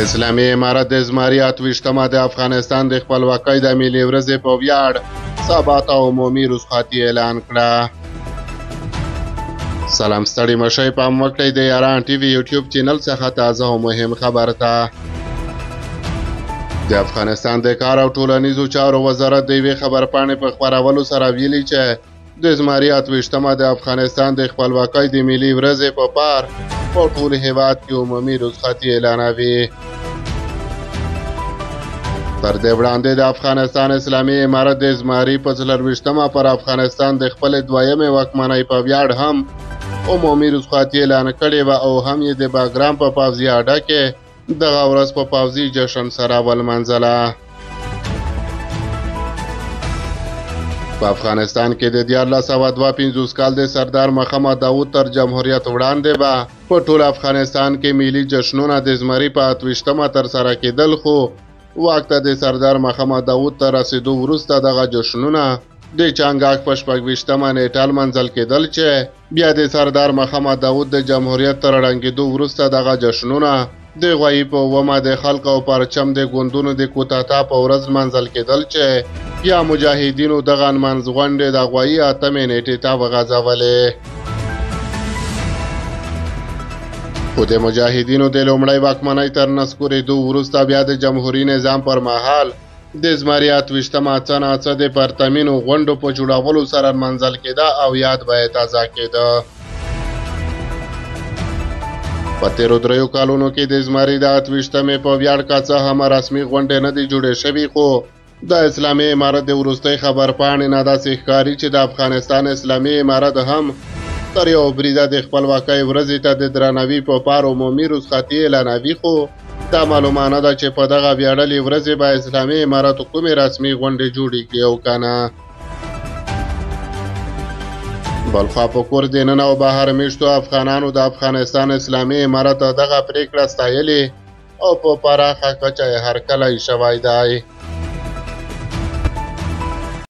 اسلامي امارت د زمري 28مه د افغانستان د خپلواکۍ د ملي ورځې په ویاړ سبا ته عمومي رخصتي اعلان کړه. سلام، ستړي مشئ، پام وکړئ د یاران ټي وي یوټیوب چینل څخه تازه او مهم خبر ته. د افغانستان د کار او ټولنیزو چارو وزارت د یوې خبرپاڼې په خپرولو سره ویلي چې د زمري 28مه د افغانستان د خپلواکۍ د ملي ورځې په پار په ټول هېواد کې عمومي رخصتي اعلانوي. تر دې وړاندې د افغانستان اسلامي امارت د زمري په 24مه پر افغانستان د خپلې دویمې واکمنۍ په ویاړ هم عمومي رخصتي اعلان کړې وه او هم یې د باګرام په پوځي اډه کې دغه ورځ په پوځي جشن سره ولمانځله. په افغانستان کې د 1352 کال د سردار محمد داود تر جمهوریت وړاندې به په ټول افغانستان کې ملي جشنونه د زمري په 28مه ترسره کېدل، خو واک ته د سردار محمد داود تر رسېدو وروسته دغه جشنونه د چنګاښ په 26مه نېټه لمانځل کېدل، چې بیا د سردار محمد داود د جمهوریت تر ړنګېدو وروسته دغه جشنونه د غویي په 7مه د خلق او پرچم د ګوندونو د کودتا په ورځ لمانځل کېدل، چې بیا مجاهدینو دغه نمانځغونډې د غویي 8مې نېټې ته وغځولې. خو د مجاهدینو د لومړۍ واکمنۍ تر نسکورېدو وروسته بیا د جمهوري نظام پر مهال د زمري 28مه څه ناڅه د پرتمینو غونډو په جوړولو سره لمانځل کېده او یاد به یې تازه کېده. په تېرو 3 کالونو کې د زمري د 28مې په ویاړ که څه هم رسمي غونډې نه دي جوړې شوي، خو د اسلامي امارت د وروستۍ خبرپاڼې نه داسې ښکاري چې د افغانستان اسلامي امارت هم تر یو بریده د خپلواکۍ ورځې ته د درناوي په پار عمومي رخصتي اعلانوي، خو دا معلومه نه ده چې په دغه ویاړلې ورځې به اسلامي امارت کومې رسمي غونډې جوړې کړي او که نه. بلخوا په کور دننه او بهر میشتو افغانانو د افغانستان اسلامي امارت دغه پرېکړه ستایلې او په پراخه کچه یې هرکلی شوی دی.